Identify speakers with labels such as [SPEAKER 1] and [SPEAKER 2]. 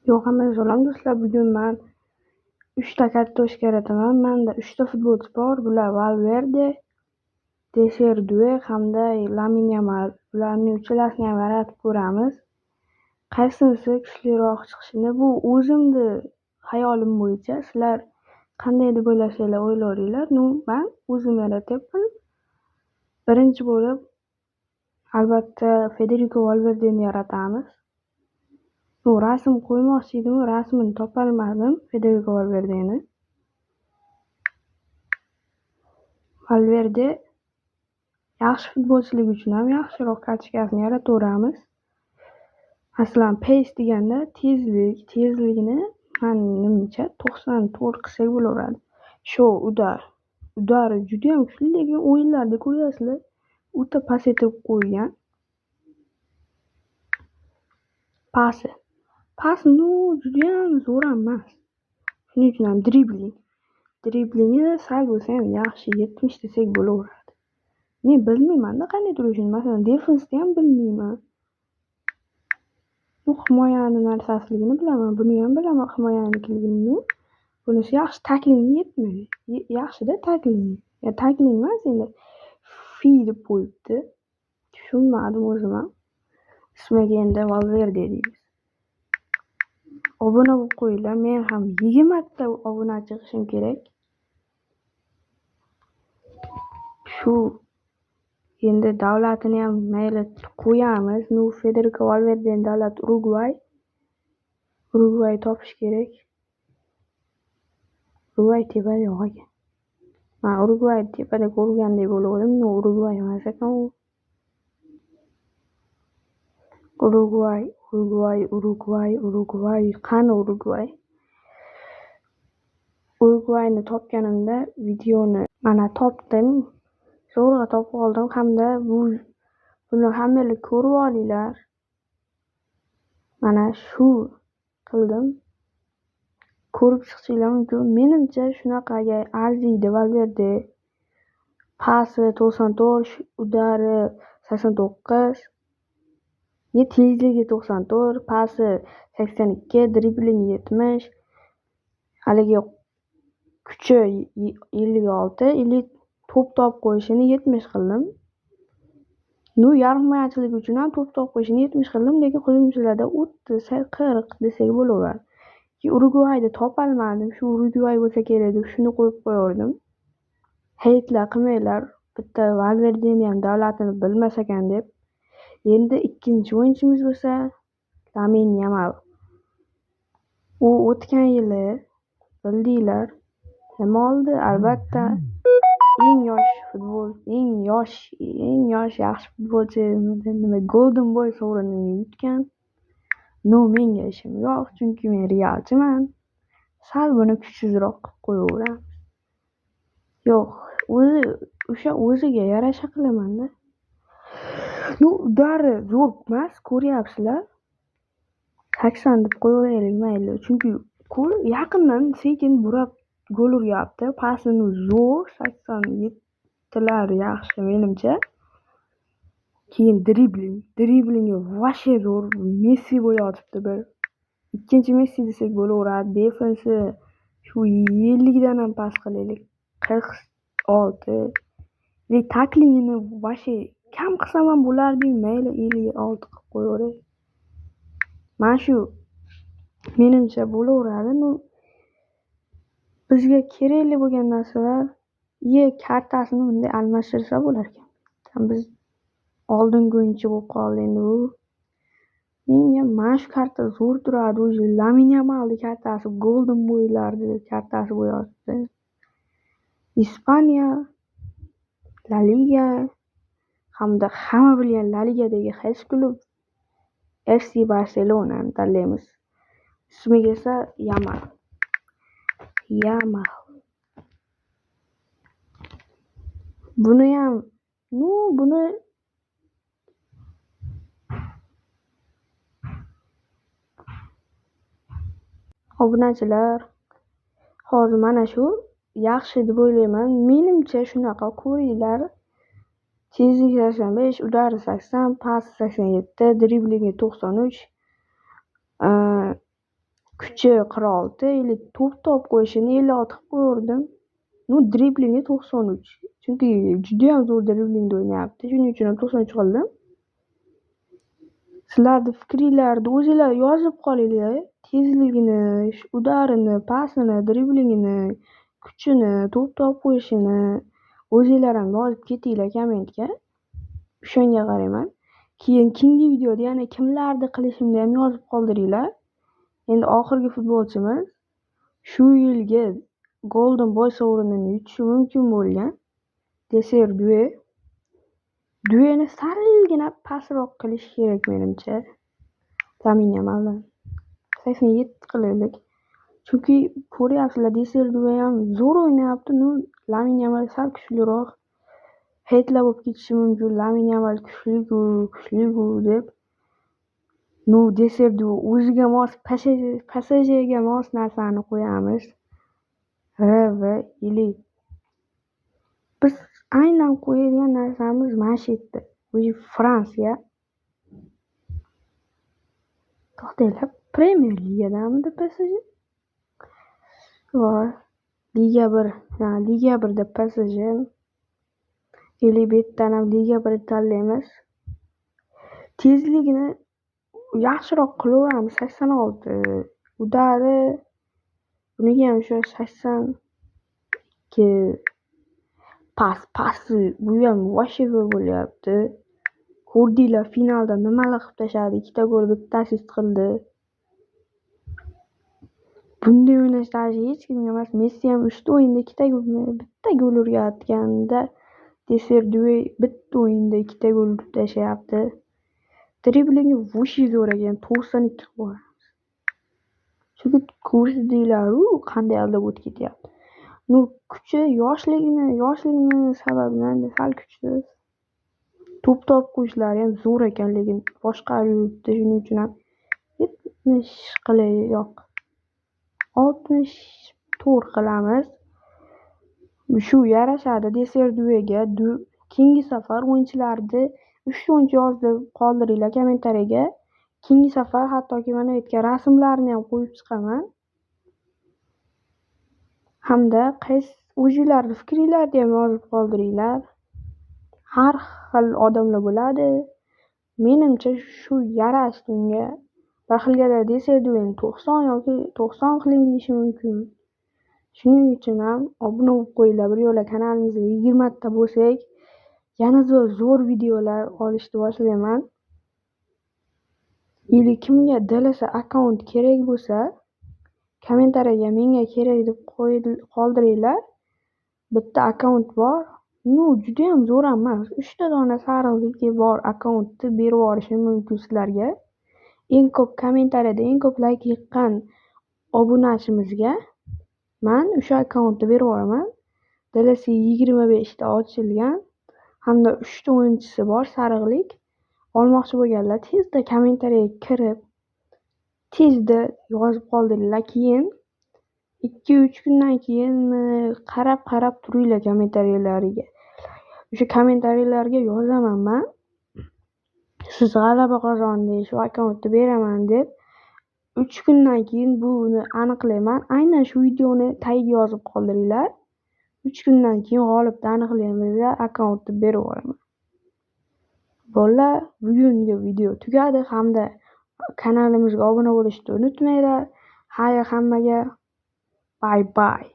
[SPEAKER 1] Yo'q, hammaga salom do'stlar. Bugun man 3 ta kartoshka yarataman. Menda 3 ta futbolchi bor. Bular Valverde, Desire Due hamda Lamin Yamal. Bularning uchalasini ham yaratib ko'ramiz. Qaysinisi kuchliroq chiqishini bu o'zimni xayolim bo'yicha. Sizlar qanday deb o'ylasanglar o'ylaveringlar. Ну, man o'zim yaratyapman. Birinchi bo'lib albatta Federico Valverdeni yaratamiz. Bu rasm qo'ymoqchi edim, rasmini topolmadim Federico Valverdeni. Valverde yaxshi futbolchiligi uchun ham yaxshiroq kartochkasini yarataveramiz. Masalan, pace deganda tezlik, tezligini menimcha 94 qilsak bo'laveradi. Show udar. Udari juda ham kuchli, lekin o'yinlarda ko'ryapsizlar, o'ta pasaytirib qo'ygan. Pasi. Pas ну juda ham zo'r emas. Shuning uchun ham dribling. Driblingi sal bo'lsa ham yaxshi, 70 desak bo'laveradi. Men bilmayman-da qanday turishini. Masalan, defensni ham bilmayman. Bu himoyani narsasiligini bilaman, buni ham bilaman himoyanikiligini. Bunisi yaxshi, taklingi 70. Yaxshi-da taklingi. Ya takling emas endi. Fi deb qo'yibdi. Tushunmadim o'zim ham. Ismiga endi Valverde deymiz. Obuna bo'lib qo'yinglar. Men ham 20 ta obunachi chiqishim kerak. Shu endi davlatini ham mayli qo'yamiz. Ну, Federico Valverde davlat Urugvay. Urugvay topish kerak. Urugvay tepada yo'q ekan. Men Urugvay tepada ko'rgandek bo'lgandim. No, Urugvay emas ekan u. Urugvay, Urugvay, Urugvay, Urugvay. Qani Urugvay? Urugvayni topganimda videoni mana topdim. Zo'rg'a topib oldim hamda buni hammanglar ko'rib olinglar. Mana shu qildim. Ko'rib chiqishinglar mumkin. Menimcha shunaqaga arziydi Valverde. Pasi 94, udari 89. Tezligi 94, pasi 82, driblingi 70. Haligi kuchi 56, ili to'p topib qo'yishini 70 qildim. Ну, yarim himoyachilik uchun ham to'p topib qo'yishini 70 qildim, lekin hujumchilarda 30, 40 desak bo'laveradi. Urugvayni topolmadim. Shu Urugvay bo'lsa kerak deb shuni qo'yib qo'yardim. Heytlar qilmanglar, bitta Valverdeni ham davlatini bilmas ekan deb. Endi ikkinchi o'yinchimiz bo'lsa Lamin Yamal. U o'tgan yili bildinglar nima oldi? Albatta eng yosh futbol, eng yosh yaxshi futbolchi nima Golden Boy sovrinini yutgan. No, menga ishim yo'q, chunki men realchiman. Sal buni kuchsizroq qilib qo'yaveramiz. Yo'q, o'zi o'sha o'ziga yarasha qilaman-da. Ну, udari zo'r emas, ko'ryapsizlar. 80 deb qo'yaveraylik mayli, chunki yaqindan sekin burab gol uryapti. Pasini zo'r, 87lar yaxshi menimcha. Keyin dribling, driblingi вообще zo'r, Messi bo'lyotibdi bir. Ikkinchi Messi desak bo'laveradi. Defensi shu 50 dan ham past qilaylik. 46. Ve taklingini вообще kam qilsam ham bo'lardi-yu, mayli 56 qilib qo'yaveray. Mana shu menimcha bo'laveradi. Ну, bizga kerakli bo'lgan narsalar kartasini bunday almashtirsa bo'lar ekan. Biz oldingi o'yinchi bo'lib qoldi endi bu. Menga mana shu karta zo'r turadi. O'zi Lamin Yamalning kartasi, Golden Boylarning kartasi bo'lyapti. Ispaniya, La Liga hamda hamma bilgan La Ligadagi hech klub FC Barselonani tanlaymiz. Ismiga esa Yamal. Yamal. Buni ham, ну, buni obunachilar hozir mana shu yaxshi deb o'ylayman. Menimcha shunaqa ko'ringlar. Tezligi 85, udari 80, pasi 87, driblingi 93. Kuchi 46, или to'p topib qo'yishini 56 qilib qo'yardim. Ну, driblingi 93. Chunki judayam zo'r driblingda o'ynayapti. Shuning uchun ham 93 qildim. Sizlarni fikringlarni o'zinglar yozib qolinglar. Tezligini, удар ini, pasini, driblingini, kuchini, to'p topib qo'yishini o'zinglar ham yozib ketinglar kommentga. O'shanga qarayman. Keyin keyingi videoda yana kimlarni qilishimni ham yozib qoldiringlar. Endi oxirgi futbolchimiz shu yilgi Golden Boy sovrinini yutishi mumkin bo'lgan Desire Due. Dueni salgina pastroq qilish kerak menimcha. Lamin Yamaldan. 87 qilaylik. Chunki ko'ryapsizlar, Desire Due ham zo'r o'ynayapti. Ну, Lamin Yamal sal kuchliroq. Heytlar bo'lib ketishi mumkin. Lamin Yamal kuchli-ku, kuchli-ku deb. Ну, Desire Due o'ziga mos, PSJga mos narsani qo'yamiz. RV или biz aynan qo'yadigan narsamiz mana shu yerda. O'zi Fransiya. To'xtanglar, Premier Ligadamidi PSG? Voy, Liga 1, ha, Liga 1da PSG. Или bu yerdan ham Liga 1 tanlaymiz. Tezligini yaxshiroq qilaveramiz, 86. Удар i buniki ham o'sha 82. Pas, pasi bu ham вообще zo'r bo'lyapti. Ko'rdinglar, finalda nimalar qilib tashladi. Ikkita gol, bitta assist qildi. Bunday o'ynash даже hech kimga emas. Messi ham 3 ta o'yinda ikkita gol, bitta gol urayotganda Desire Due bitta o'yinda ikkita gol urib tashlayapti. Driblingi вообще zo'r ekan, 92 qilib yuboramiz. Chunki ko'rdinglar-u qanday aldab o'tib ketyapti. Ну, kuchi yoshligini sababidan sal kuchsiz. To'p topib qo'yishlari ham zo'r ekan, lekin boshqarib yuribdi. Shuning uchun ham 70 qilaylik, yo'q. 64 qilamiz. Shu yarashadi Desire Duega. Keyingi safar o'yinchilarni 3 ta o'yinchi yozib qoldiringlar kommentariyaga. Keyingi safar hattoki mana bu yerga rasmlarni ham qo'yib chiqaman. Hamda qaysi o'zinglarni fikringlarni ham yozib qoldiringlar. Har xil odamlar bo'ladi. Menimcha shu yarashdi unga. Bir xilgada Desire Dueni 90 yoki 90 qiling deyishi mumkin. Shuning uchun ham obuna bo'lib qo'yinglar. Bir yo'la kanalimizga 20 ta bo'lsak, yana zo'r videolar olishni boshlayman. Или kimga DLC akkaunt kerak bo'lsa, kommentariyaga menga kerak deb qoldiringlar. Bitta akkaunt bor. Ну, judayam zo'r ham emas. 3 ta dona sariqligi bor akkauntni berib yuborishim mumkin sizlarga. Eng ko'p kommentariyada eng ko'p layk yiqqan obunachimizga man o'sha akkauntni berib yuboraman. DLC 25 ta ochilgan hamda 3 ta o'yinchisi bor sariqlik. Olmoqchi bo'lganlar tezda kommentariyaga kirib, tezda yozib qoldiringlar. Keyin 2-3 kundan keyinmi qarab-qarab turinglar kommentariyalariga. O'sha kommentariyalarga yozaman man. Siz g'alaba qozondingiz, shu akkauntni beraman deb. 3 kundan keyin buni aniqlayman. Aynan shu videoni tagiga yozib qoldiringlar. 3 kundan keyin g'olibni aniqlaymiz va akkauntni berib yuboraman. Bolalar, bugungi video tugadi hamda kanalimizga obuna bo'lishni unutmanglar. Xayr hammaga. Bye bye.